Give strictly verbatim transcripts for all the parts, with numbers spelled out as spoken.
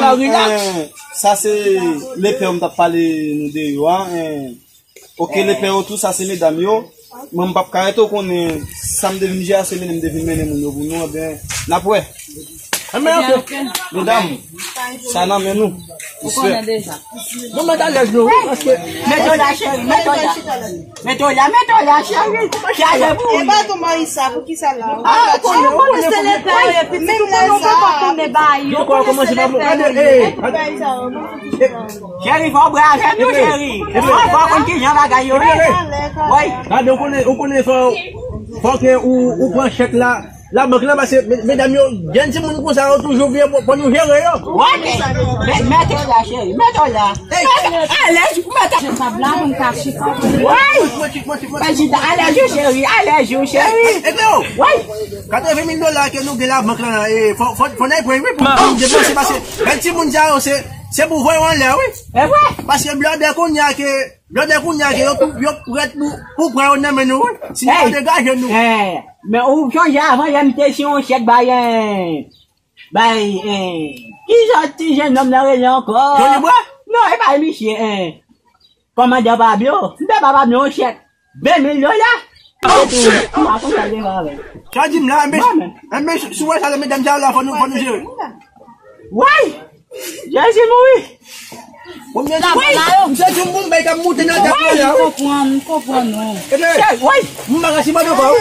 medam, eh, sa se lepè m t ap pale nou de yo a. Eh. Ok, lepè yo tou, sa se medam yo. Mwen, m p ap ka rete, w konnen, sa m te vin jere a, se mennen m te vin mennen moun yo pou nou, ebyen, n ap wè. Ebyen, ok. Medam, sa nan men nou. Ou konnen deja. Bon, mwen t alèz nou, wi, paske. Mete w la, cheri, mete w la. Mete w la, mete w la, cheri. Chaje pou ou. E pa tou Marisa, pou ki sa la? Ah, ou konnen, ou konnen, ou konnen. Menm lè sa. Yo kòmanse pa pou gade, eh, gade. Cheri, fò w brave nou, cheri. Fò, fò w konn kijan bagay yo ye. Woy. Gade, ou konnen, ou konnen fò, fò ke ou, ou pran chèk la, labank la, paske me-, medam yo, jèn timoun konsa yo toujou vle pou, pou nou jere yo. Woy, men, men, mete w la, cheri, mete w la. Alèz, mete. Woy. Alèz ou, cheri, alèz ou, cheri. Woy. Katreven mil dola ke nou gen labank la, e, fò, fò, fò n al pran, wi, pou nou depanse, paske jèn timoun sa yo, se, se pou voye yo anlè, wi. E vre. Paske blòdè kounye a ke, blòdè kounye a ke yo, yo prèt pou, pou pran yo nan men nou, wi. Si nou pa degaje nou. Men ou sonje avan yè m te siyen yon chèk bay, eh, bay, eh, ki jan ti jennonm nan rele ankò? Joli Bwa? Non, e pa misye, eh. Kòmandan Pablo. M te ba Pablo yon chèk. Ven mil dola. Oh, shit! M pa konn sa l te fè avè l. Sa di m la, enben, enben, si w wè sa, medam sa yo la, fò nou, fò nou jere. Woy! Jezi mouri! Bon, men, m santi yon bon bagay k ap moute nan tèt mwen la, wi. M konprann, m konprann, non. Ebyen, woy! M pa ka sipote ankò, wi.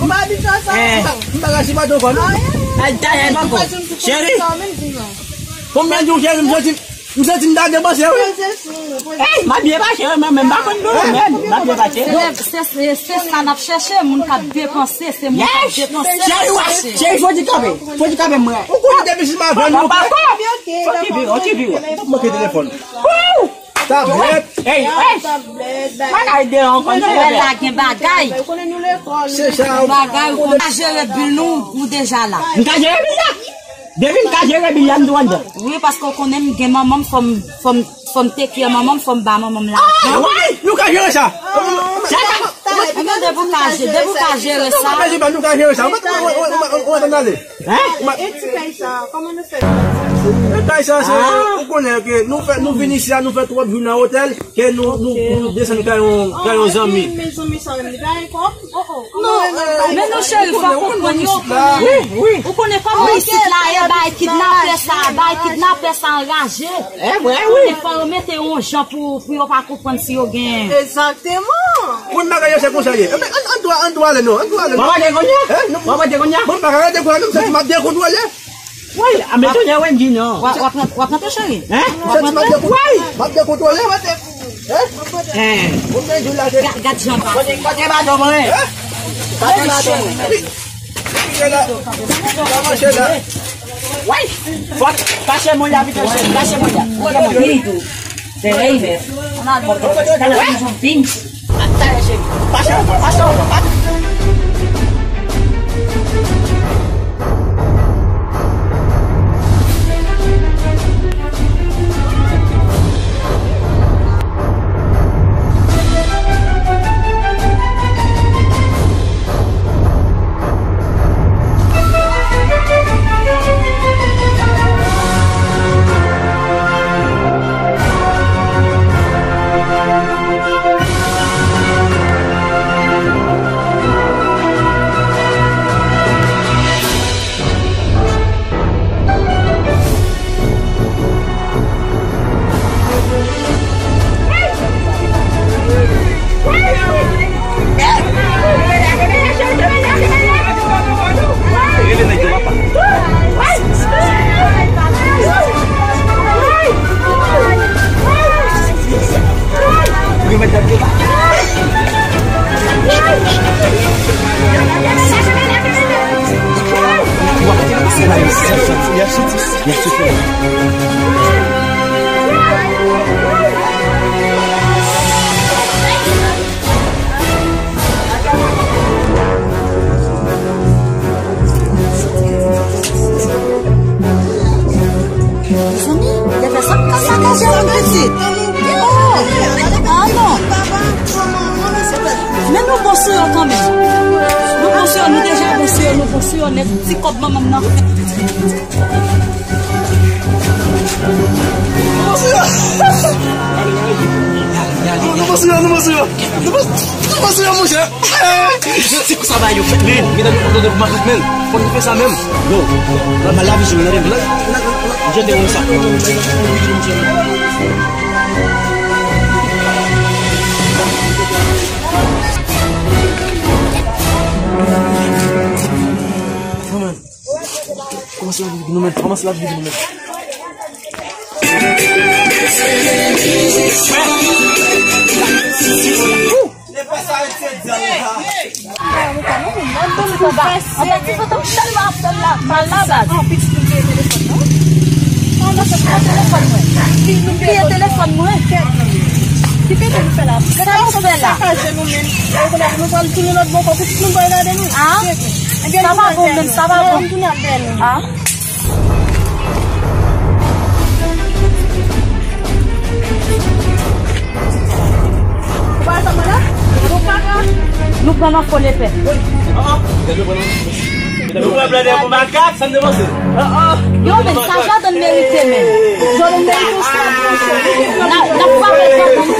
M pa ka sipote ankò, non. Ay, talè, papa. Cheri! Konbyen jou, cheri, m santi, m santi m ta depanse, wi. Ey, m ap byen pase, wi, men, men, m pa konn nou, men, m ap byen pase. Se, se, se, se sa n ap chèche, moun k ap depanse, se moun k ap depanse n ap chèche. Cheri, cheri, fò di kanpe, fò di kanpe, mwen. Ou konnen depi si m avè nou. Fò ki vire, fò ki vire. Manke telefòn. Tablèt. Ey, ey. Bagay de an konn fè. Lè la gen bagay. Se sa. Bagay ou konn jere bil nou, ou deja la. M ka jere bil la. Depi m ka jere bil la, m tou anndan. Wi, paske w konnen m gen manman m, fò m, fò m, fò m take care manman m, fò m ba manman m lajan. Ah, wi, nou ka jere sa. Enben, depi w ka je-, depi w ka jere sa. Nou ka jere sa. Ou mèt, ou mèt, ou mèt, ou mèt, ou mèt ann ale. Hein? E ti kay sa, kòman nou fè? E kay sa, se, ou konnen ke nou fè, nou vin isi a, nou fè twòp jou nan otèl, ke nou, nou, nou desann kay yon, kay yon zanmi. Mezanmi, sa menm li pa gen kòb. Oh, oh. Non, men non, cheri, fò w konprann yo. Wi, wi. Ou konnen kòman isit la ye, bay kidnapè sa, bay kidnapè sa anraje. E vre, wi. Fò yo mete yon jan pou, pou yo pa konprann si yo gen. Egzakteman. Moun bagay yo se konsa ye. Enben, ann, ann tou, ann tou ale non, ann tou ale non. W ap ale kounye a? W ap ale kounye a? Bon, m pa ka rete kounye a non, m santi m ap dekontwole. Woy, a men tonè Wendy non. W ap, w ap, w ap rantre, cheri? Hein? M santi m ap dekontwole. M ap dekontwole. Hein? Hein. Bon, men jou la, ga-, gad jan pa. Kote, kote badon mwen? Hein? Kote badon mwen? Woy! Fò, fache moun la vite, cheri, fache moun la. Kote moun? Vini tou. Serei, men. Tala, tala, cheri. Fache, fache, fache. Mezanmi, lè fè sa, m ka sakaje yon pitit. Oh! Ah non! Men nou bon sou yo kanmenm. Nou bon sou yo, nou deja bon sou yo, nou bon sou yo nèt. Ti kòb manman m nan. Bon sou yo. Nou pa sou yo, nou pa sou yo. Nou pa, nou pa sou yo, monchè. Se konsa bagay yo fèt, men. Medam yo kontan pou makak, men. Fòk nou fè sa menm. Yo, la, la, la, vizyon, la, la, la, la, jete yon sa. Kòmanse la, vide nou, men. Kòmanse la, vide nou, men. Kite nou fè la. Sa nou fè la? Sakaje nou menm. Nou pral tounen lòt bò kò, pitit nou pa gade nou. Ah? Sa pa bon menm, sa pa bon. Tounen ap dèyè nou. Ah? Nou pran nan fo lepè. Nou pran blende pou makak, sa n te panse. Yo, men sa Jordan merite, men. Jordan merite yon sèl. N ap, n ap fare Jordan.